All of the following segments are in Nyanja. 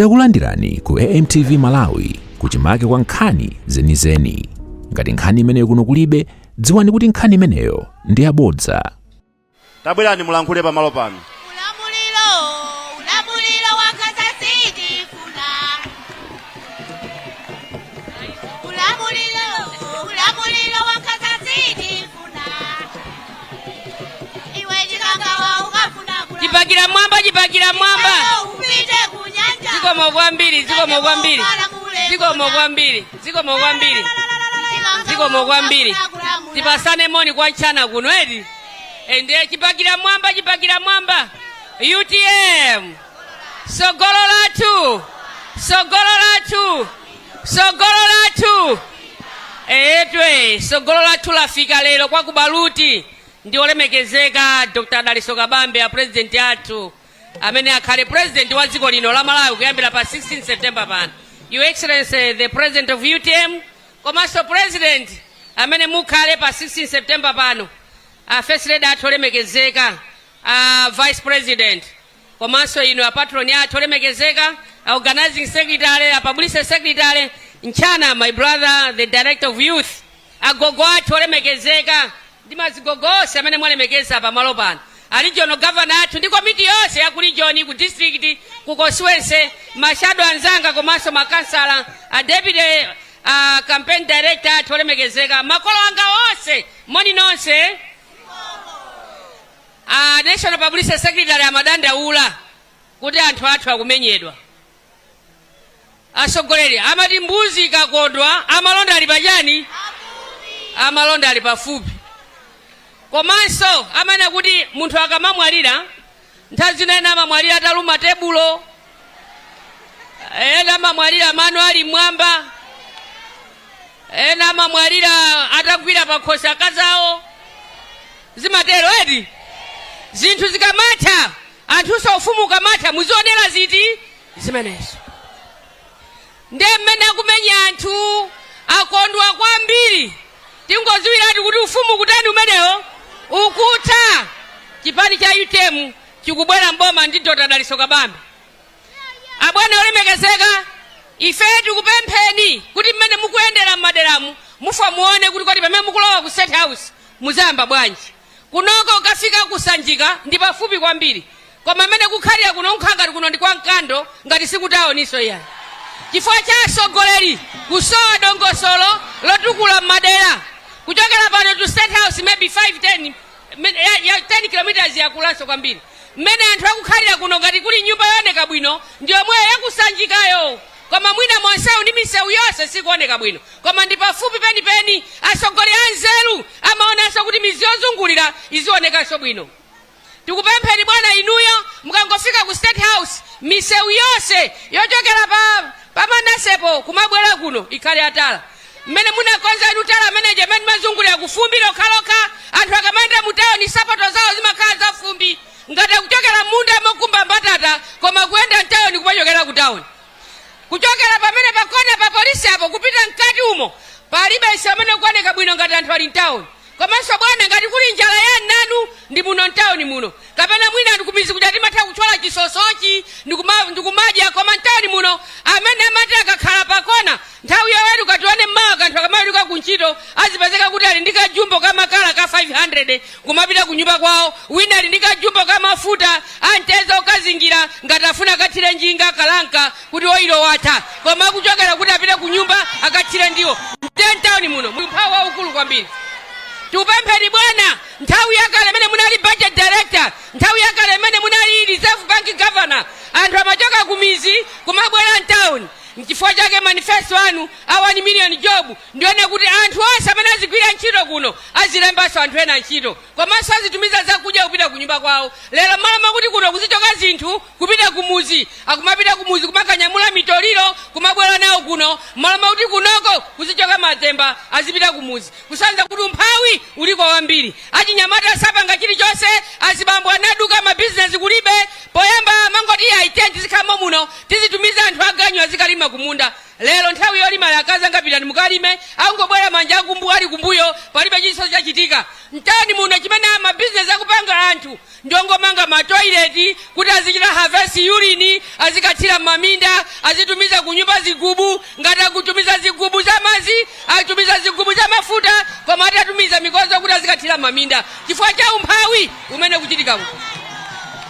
Takulandirani ku AMTV Malawi, kuchimake kwa nkhani zenizeni. Ngati nkhani imeneyo kuno kulibe, dziwani kuti nkhani imeneyo ndi yabodza. Tabwerani mulankhule pamalo pano. Ulamuliro, ulamuliro wankhanza sitifuna. Ulamuliro, ulamuliro wankhanza sitifuna. Iwe Chikangawa, ukafuna kula Chipakira mwamba, chipakira mwamba. Upite ku nyanja. Zikomo kwambiri, zikomo kwambiri, zikomo kwambiri, zikomo kwambiri, zikomo kwambiri. Tipasane moni kwa mchana kuno eti. Ndiye chipakira mwamba, chipakira mwamba. UTM, sogolo lathu, sogolo lathu, sogolo lathu. Etwe, sogolo lathu lafika lero kwa kubaluti ndi olemekezeka Dr Dalitso Kabambe, a president athu amene akhale president wa dziko lino la Malawi kuyambira pa 16 September pano. Your Excellency, the President of UTM, komanso president amene mukhale pa 16 September pano, a First Lady athu olemekezeka, a Vice President, komanso inu a patron athu olemekezeka, a organizing secretary, a publicity secretary nchana, my brother the Director of Youth, agogo athu olemekezeka ndi mazigogo onse amene mwalemekeza pamalo pano, a regional governor athu ndi komiti yonse ya ku region, ku district, ku constituency, ma shadow anzanga komanso makansala, a deputy campaign director athu olemekezeka, makolo anga onse, moni nonse. A national publicity secretary amadandaula kuti anthu athu akumenyedwa. Asogoleri amati mbuzi ikakondwa amalonda ali pachani? Amalonda ali pafupi. Komanso amene kuti munthu akamamwalira, nthawi zina ena amamwalira ataluma tebulo, ena amamwalira mano ali mwamba, ena amamwalira atagwira pakhosi akazawo. Zimatero eti? Zinthu zikamatha, anthunso ufumu ukamatha, muzionera ziti zimenezo. Ndiye mmene akumenya anthu akondwa kwambiri, tingoziwiratu kuti ufumu kutani umenewo ukutha. Chipani cha UTM chikubwera mboma ndi Dr Dalitso Kabambe. Abwana olemekezeka, ife tikupempheni kuti mmene mukuyendera m'maderamu, mufa muone kuti kodi pamene mukulowa ku State House muzayamba bwanji. Kunoko kafika kusanjika ndi pafupi kwambiri, koma mmene kukhalira kuno nkhala ngati kuno ndi kwa Mkando, ngati sikutaoniso iya, chifukwa cha atsogoleri kusowa dongosolo lotukula m'madera. Kuchokera pano to State House maybe 5 10 ya 10 kilometers, yakulanso kwambiri. Mmene anthu akukhalira kuno, ngati kuli nyumba yooneka bwino ndi yomweyo yakusanjikayo, koma mwina monsewu ndi misewu yonse sikuoneka bwino, koma ndi pafupi penipeni. Atsogoleri anzeru amaonanso kuti mizi yozungulira izionekanso bwino. Tikupempheni bwana, inuyo mukangofika ku State House, misewu yonse yochokera pa pamanasepo kumabwera kuno ikhale atala. Mmene munakonza inu tala ameneje, mmene mazungulira kufumbi lokhalokha, anthu akamayenda mu tawuni sapato zawo zimakhala za fumbi ngati akuchokera munda mokumba mbatata, koma kuyenda mtawuni kumachokera ku tawuni. Kuchokera pamene pakona pa polisi apo kupita mkati umo, palibe ise amene kuoneka bwino ngati anthu ali mtawuni. Komanso bwana, ngati kuli njala ya nanu ndi muno mtawuni muno, kapena mwina anthu kumizi kuja timatha kuthyola chisosochi ndikumadya, koma mtawuni muno amene amati akakhala pakona nthawi yoweruka, tione mmawa kanthu akamaweruka kuntchito, azipezeka kuti ali ndi kajumbo kamakala ka 500 kumapita kunyumba kwawo, wina ali ndi kajumbo kamafuta amteza okazingira ngati afuna akathire njinga kalanka kuti oilo watha, koma akuchokera kuti apite kunyumba akathire ndiwo. Mtawuni muno muli umphawi waukulu kwambiri. Tikupempheni bwana, nthawi yakale imene munali budget director, nthawi yakale imene munali Reserve Bank governor, anthu amachoka kumizi kumabwera mtown. Nchifukwa chake manifesto anu a 1 million job ndione kuti anthu onse amene azigwira ntchito kuno azilembanso anthu ena ntchito, komanso azitumiza zakudya kupita kunyumba kwawo. Lero malo makuti kuno kuzichoka zinthu kupita kumuzi, akumapita kumuzi kumakanyamula mitundu. mitoliro kumabwera nawo kuno, malo mwakuti kunoko kuzichoka matemba azipita kumuzi, kusanza kuti umphawi uliko wambiri. Achinyamata sapanga chilichonse, azibambo anaduka, mabizinesi kulibe. Poyamba mangoti aite tizikhalamo muno, tizitumiza anthu aganyu azikalima kumunda. Lero nthawi yolima, akazi angapitani mukalime, angobwera manja akumbu ali kumbuyo, palibe chilichonse chachitika mtawuni muno. Chimene mabizinesi akupanga anthu ndongomanga matoileti kuti azichita harvest urine, azikathira m'maminda, azitumiza kunyumba zigubu. Ngati akutumiza zigubu za madzi, atumiza zigubu za mafuta, koma atatumiza mikozo kuti azikathira m'maminda chifukwa cha umphawi umene kuchitika.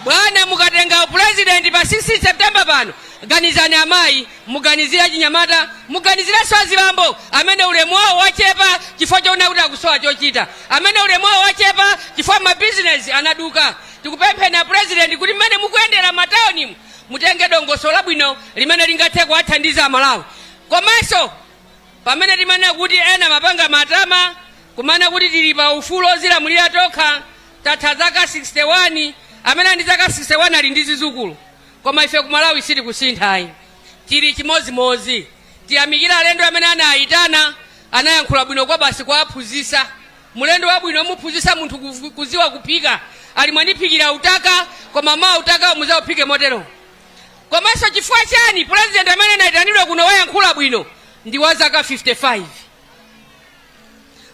Bwana, mukatenga president pa 16 September pano, ganizani amayi, muganizire chinyamata, muganizirenso azibambo amene ulemu wawo wachepa chifukwa choona kuti akusowa chochita, amene ulemu wawo wachepa chifukwa mabizinesi anaduka. Tikupempheni president kuti mmene mukuyendera matawunimu mutenge dongosolo labwino limene lingathe kuwathandiza Amalawi. Komanso pamene timanena kuti ena mapanga matama kumana kuti tili pa ufulu ozilamulira tokha, tatha zaka 61, amene ali ndi zaka 61 ali ndi zizukulu, koma ife ku Malawi sitikusinthayi, tili chimozimozi. Tiyamikira alendo amene anayitana, anayankhula bwino kwa basi kuwaphunzitsa. Mulendo wabwino muphunzitsa munthu kuziwa kuphika, ali mwandiphikira utaka, koma ma utaka muzauphike motero. Komanso chifukwa chani president amene anayitanidwa kuno wayankhula bwino ndi wa zaka 55?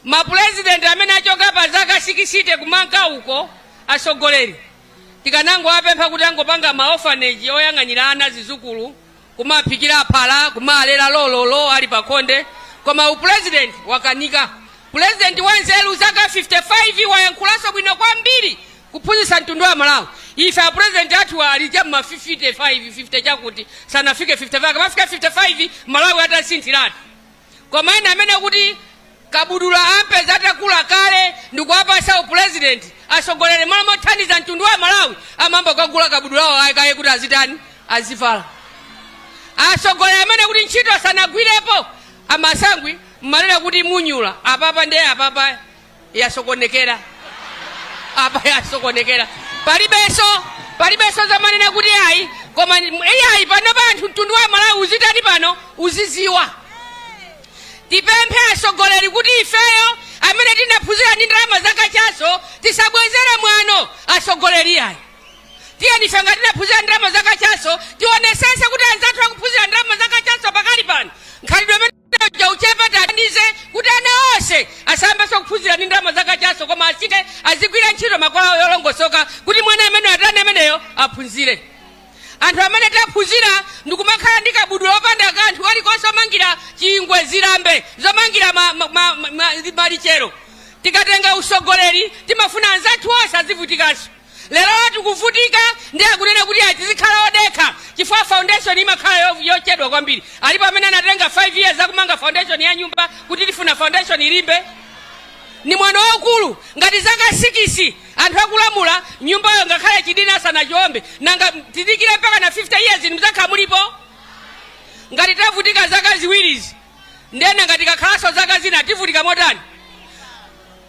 Mapurezidenti amene achoka pa zaka 60 kumanka uko, atsogoleri tikanangowapempha kuti angopanga maorphanage oyang'anira ana, zizukulu, kumaphikira phala, kumalera lololo ali pakhonde, koma upresident wakanika. President wanzeru, zaka 55, wayankhulanso bwino kwambiri kuphunzitsa mtundu wa Malawi. Ife apresident athu ali cha ma 55, 50 chakuti, sanafike 55. Akamafika 55 Malawi atasinthiratu. Koma ena amene kuti kabudula ampeza atakula kale ndikuwapasa upresident, asogolere, malo mothandiza mtundu wa Malawi amamba kukagula kabudulawo kaye kuti azitani, azivala. Asogolere amene kuti ntchito sanagwirepo, amasangwi mmalera kuti munyula apapa, ndiye apapa yasokonekera, apa yasokonekera, palibenso, palibenso zamanena kuti ayi. Koma iyayi, pano pa anthu mtundu wa Malawi uzitani pano, uziziwa. Tipemphe atsogoleri kuti ifeyo amene tinaphunzira ndi ndalama zakachaso tisabwezere mwano atsogoleri ayi. Tiyeni ife ngati tinaphunzira ndalama zakachaso tionesese kuti anzathu akuphunzira ndalama zakachaso pakali pano nkhalidwe imene uchepa, thandize kuti ana onse asayambenso kuphunzira ndi ndalama zakachaso, koma achite azigwira ntchito makolo yolongosoka kuti mwana amene atani, ameneyo aphunzire. Anthu amene taphunzira ndikumakhala ndi kabudula opanda kanthu kalikonse, omangira chingwe, zilambe zomangira malichero, tikatenga usogoleri timafuna anzathu onse azivutikanso. Lero tikuvutika ndi akunena kuti atizikhala odekha chifukwa foundation imakhala yochedwa kwambiri. Alipo amene anatenga 5 years akumanga foundation ya nyumba kuti tifuna foundation ilimbe? Ni mwana waukulu ngati zaka 6 anthu akulamula nyumbayo ngakhale chidina asanachiombe. Nanga tidikire mpaka na 50 years muzakhala mulipo? Ngati tavutika zaka ziwirizi, ndena ngati kakhalanso zaka zina tivutika motani?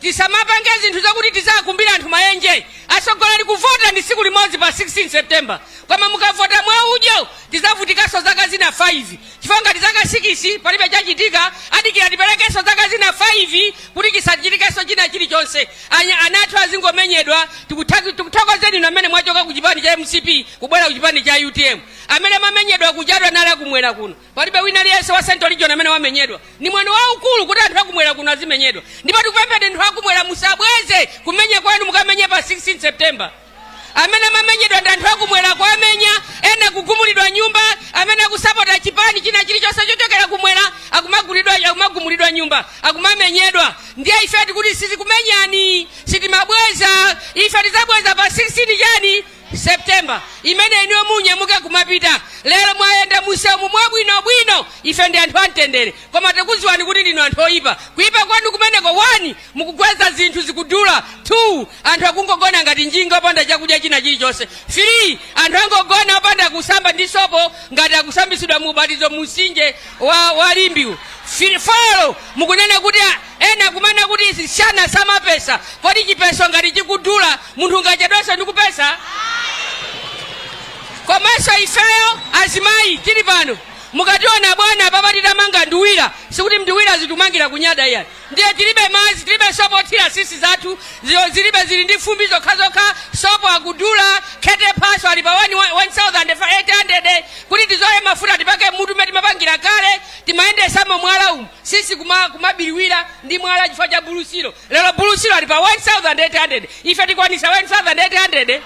Tisamapange zinthu zakuti tizakumbira anthu maenje. Atsogoleri, kuvota ndi tsiku limodzi pa 16 September, koma mukavota mwaudyo tizavutikanso zaka zina 5, chifukwa ngati zaka 6 palibe chachitika, adikira tiperekenso zaka zina 5 kuti chisachitikenso china chilichonse. Ana athu azingomenyedwa. Tikuthokozeni inu amene mwachoka ku chipani cha MCP kubwera ku chipani cha UTM. Amene mamenyedwa kuchadwa nali akumwera kuno, palibe wina aliyense wa Central Region amene wamenyedwa. Ni mwano waukulu kuti anthu akumwera kuno azimenyedwa, ndipo tikupempheni anthu akumwera musabweze kumenya kwanu, mukamenye pa 16 September. Amene amamenyedwa ndi anthu akumwera, kuamenya ena, kugumulidwa nyumba. Amene akusapota chipani china chilichonse chochokera kumwera akumagumulidwa nyumba, akumamenyedwa. Ndiye ife tikuti sitikumenyani, sitimabweza. Ife tidzabweza pa 16 chani, September, imene inuyo munyamuke kumapita. Lero mwayenda musemu mwabwinobwino. Ife ndi anthu amtendere, koma tikudziwani kuti ndinu anthu oyipa. Kuyipa kwanu kumeneko, 1, mukugweza zinthu zikudula; 2, anthu akungogona ngati njinga opanda chakudya china chilichonse; 3, anthu angogona opanda kusamba ndi sopo ngati akusambisidwa mu ubatizo mumtsinje wa Limbiwu; 4, mukunena kuti ena kumana kuti shana samapesa. Kodi chipeso ngati chikudula, munthu ungachedwenso ndi kupesa? Komanso ifeyo azimayi tili pano, Mukationa bwana papa titamanga nduwira, sikuti nduwira zitumangira kunyada iya. Ndiye tilibe madzi, tilibe sopo othira sisi zathu ziyo zilibe, zili ndi fumbi zokhazokha. Sopo akudula, khete phaso ali pa 1800. Kuti tizoye mafuta tipake mutu mmene timapangira kale, timayendesamo mwala umu, sisi kumabiriwira ndi mwala chifukwa cha bulusiro. Lero bulusiro ali pa 1800. Ife tikwanisa 1800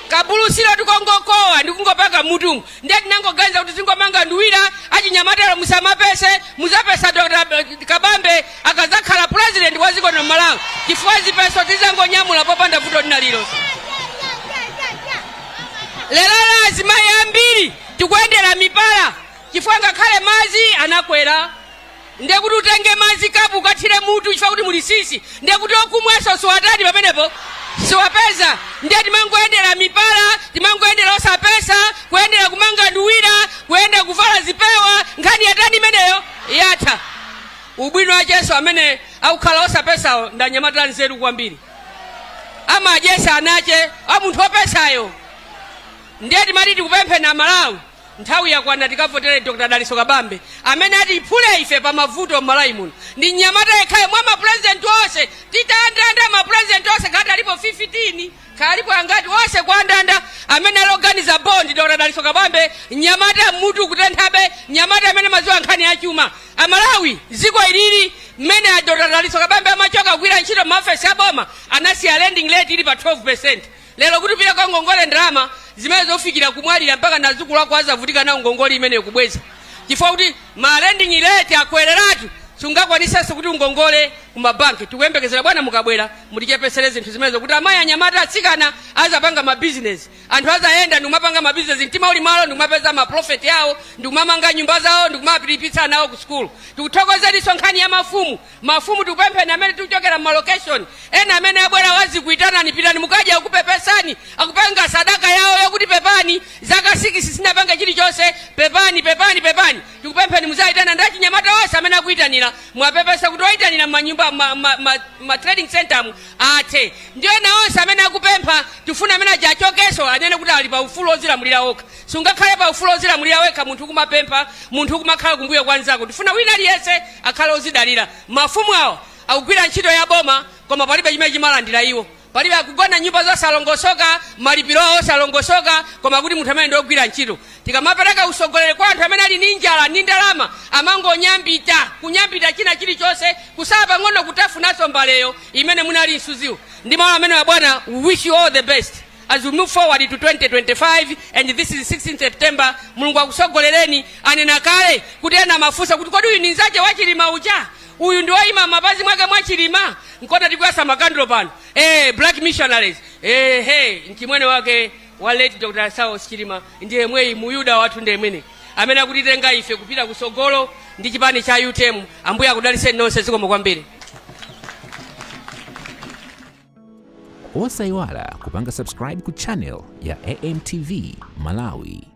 kabulusiro tikongokowa ndikungopaka mutumu. Ndiye tinangoganiza kuti tingomanga nduwira. Achinyamatero, musamapese, muzapesa Dr Kabambe akazakhala president wa dziko lino Malawi, chifukwa zipeso tizangonyamula popanda vuto lina lilonse. Lero la azimayi ambiri tikuyendera mipala chifukwa ngakhale madzi anakwera. Ndiye kuti utenge madzi kapu ukathire mutu chifukwa kuti muli sisi, ndiye kuti okumwaso siwatani pamenepo, siwapeza. Ndiye timangoyendera mipala, timangoyendera osapesa, kuyendera kumanga nduwira, kuyenda kuvala zipewa. Nkhani yatani imeneyo? Yatha. Ubwino acheso amene akukhala osapesawo ndanyamata nzeru kwambiri, amadyesa anache a munthu opesayo. Ndiye timati tikupempheni Malawi, nthawi yakwana tikavotere Dr Daliso Kabambe amene atiphule ife pa mavuto m'Malawi muno. Ndi mnyamata yekhayo mwa mapurezidenti onse titandanda, mapurezidenti onse kati alipo 15, kalipo angati, onse kuandanda, amene aloganiza bondi Dr Daliso Kabambe. Mnyamata mutu kutenthabe, mnyamata amene maziwa nkhani yachuma. Amalawi, dziko ilili mmene a Dr Daliso Kabambe amachoka kugwira ntchito maofesi aboma, anasiya lending rate ili pa 12. Lero kuti upite kwa ngongole ndalama zimene zofikira kumwalira mpaka nazukulu ako azavutika nawo ngongole imene kubweza, chifukwa kuti ma lending rate akwereratu, sungakwanisenso kuti ungongole kumabanki. Tikuyembekezera bwana mukabwera mutichepesere zinthu zimenezo kuti amayi, anyamata, atsikana azapanga mabizinesi, anthu azayenda ndikumapanga mabizinesi mtima uli malo, ndikumapeza ma profit yawo, ndikumamanga nyumba zawo, ndikumapilipitsa nawo ku sukulu. Tikuthokozeninso nkhani ya mafumu. Mafumu, tikupempheni amene tikuchokera mma location ena amene abwera wazikuitanani, pitani mukadya, akupepesani, akupanga sadaka yawo yokuti pepani, zaka 6 sinapanga chilichonse, pepani, pepani, pepani. Tikupempheni muzayitana ndi achinyamata onse amene akuyitanira, mwapepesa kuti oyitanira m'manyumba ma trading center mu athe. Ndiyo ena onse amene akupempha, tifuna amene aja achokenso, anene kuti ali pa ufulu ozilamulira okha. Sungakhale pa ufulu ozilamulira wekha munthu kumapempha, munthu kumakhala kumbuyo kwa nzako. Tifuna wina aliyense akhale ozidalira. Mafumu awa akugwira ntchito ya boma, koma palibe chimene chimalandira iwo, palibe. Akugona nyumba zosalongosoka, malipiro awo osalongosoka, koma kuti munthu amene ndiogwira ntchito. Tikamapereka usogoleri kwa anthu amene ali ndi njala ndi ndalama, amangonyambita kunyambita china chilichonse, kusala pang'ono kutafunanso mbaleyo imene munali msuziwo. Ndi mawu amene bwana, we wish you all the best as we move forward to 2025, and this is 16 September. Mulungu akusogolereni. Anena kale kuti ena amafunsa kuti kodi uyu ni nzache wa Chilima uja, uyu ndi woyima mapazi mwake mwa Chilima. Nkona tikuyasa makandulo pano, black missionaries, hey, mchimwene wake wa late Dr Saulos Chilima ndiye mweyi muyuda wathu, ndiye mwene amene akutitenga ife kupita kusogolo ndi chipani cha UTM. Ambuye akudalitseni nonse, zikomo kwambiri. Osayiwala kupanga subscribe ku channel ya AMTV Malawi.